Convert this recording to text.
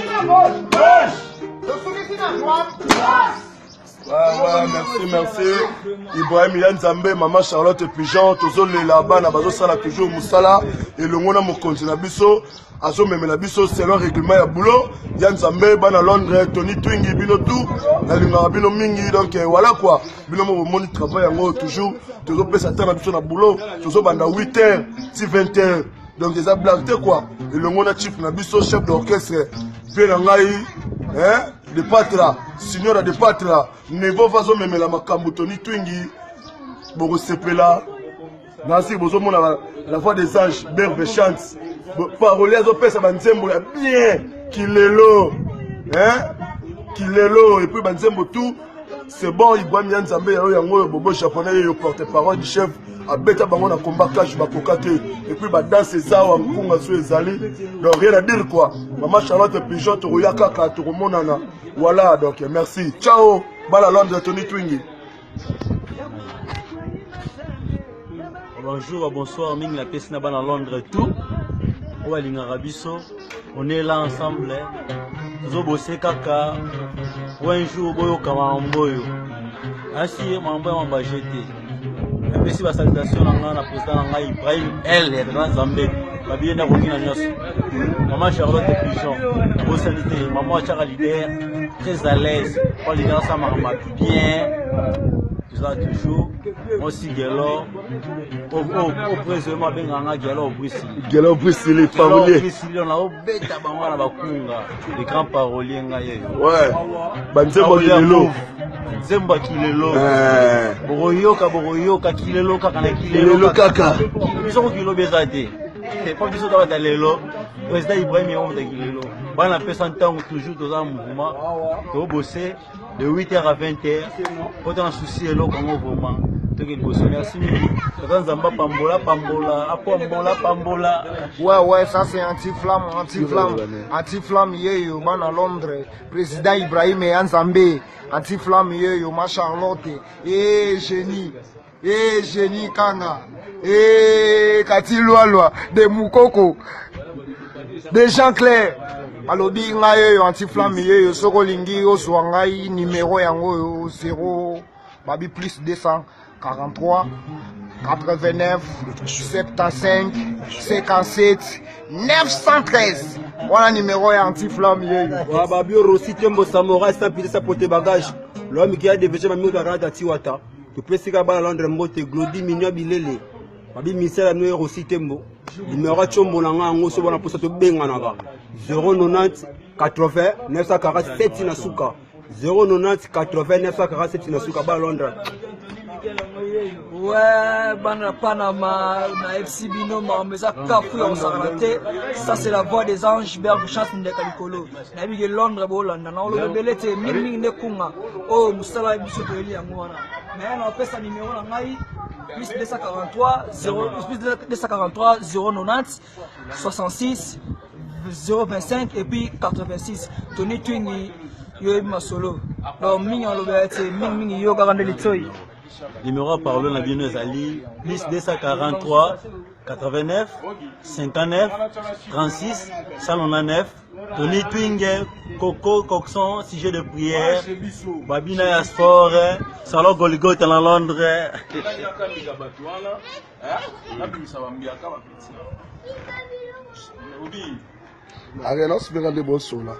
na gauche. Gauche. Tosukisi na droite. Droite. Ouais, ouais, merci, merci. Ibrahim ya Nzambe, maman Charlotte Pigeon, tozolela bana bazosala toujours musala elongo na mokonzi na biso azomemela biso selon règlement ya boulot ya Nzambe bana Londres, Tony Twingi bino tout nalingaka bino mingi donc eh, voilà quoi bino mo bomoni travail yango toujours tozopesa temps na biso na boulot tozobanda 8 heures ti 20 heures donc eza blague te quoi elongo na chief na biso chef d'orchestre vie na ngai hein de patra signora de patra niveau vazomemela makambo toni twingi bokosepela nasi bozomona la voix des anges berve chante parolier azopesa banzembo ya bien kilelo hein kilelo et puis banzembo tout c'est bon ibwami ya nzambe yayo yango oyo bobo japonais yeyo porte parole du chef abeta bango na combat cage bakoka te et puis badanse eza awa nkunga so ezali donc rien à dire quoi mama charlotte pigeon tokoya kaka tokomonana voilà donc merci ciao bala londres tony twingi bonjour bonsoir mingi napesi na bana londres tout oyo balingaka biso on est là ensemble tozobose kaka po un jour boyoka makambo oyo asi makambo ya mambo aje te napesi basalutation na ngai na président na ngai ibrahim el ya tata nzambe babiye nde akoki na nyonso mama charlotte pigeon nabosani te mama atiaka leader très à l'aise po leader asala makambo ya bien toza toujours mosi gelo opresident abengaka nga gelo obrisili gelo obrisili parolier obrisili na obeta bango na bakunga le grand parolier ngai yeyo ouais banzembo kilelo nzembo ya kilelo eh. bokoyoka bokoyoka kilelo kaka na kilelo kaka biso kokilobi eza te po biso tabata lelo président ibrahim yango moto ya kilelo bana pesa ntango toujours toza na mouvement tobose de 8h à 20h po tana souci eloko yango vraiment toke liboso merci mingi tata nzambe apambola pambola apambola pambola ouais ouais ça c'est anti-flamme anti-flamme anti-flamme yeyo bana londres président ibrahim ya nzambe anti-flamme yeyo ma charlotte e génie e génie kanga e kati lwalwa de mukoko de jean clair balobi ngai oyo antiflamme yeyo soki olingi ozwa ngai nimero yango oyo 0 babi plus 243 89 75 57 913 wana nimero ya antiflamme yeyo babi rosi tembo samorai sans pite sa pote bagage l'homme qui a déversé ma mioto arata tiwata topesi kaka bana londres mbote glodi mignon bilele babi misala no erosi tembo numero ya combo na ngai yango so bana mposa tobenganaka 090 80 947 na suka 090 80 947 na suka bana londres Ouais, bana Panama, na FC bino, makambo eza kafu ya kosakana te. Ça c'est la voix des anges, Berg chance ndeka likolo. Nayebi ke Londres bolanda na oloba ebele te, mingi mingi nde kunga. Oyo mosala biso toyeli yango wana. Mais na opesa numero na ngai plus 243 0 plus 243 090 66 025 et puis 86. Tony Twingi yo yebi masolo. Donc mingi alobela te, mingi mingi yo kaka nde litoi. Numéro ya parole na bino ezali plus 243 89 59 36 199 Tony Twinge, Coco Coxon, sujet de prière, Babina ya sport, Salon Golgotha na Londres. Arena osipeka nde bosola.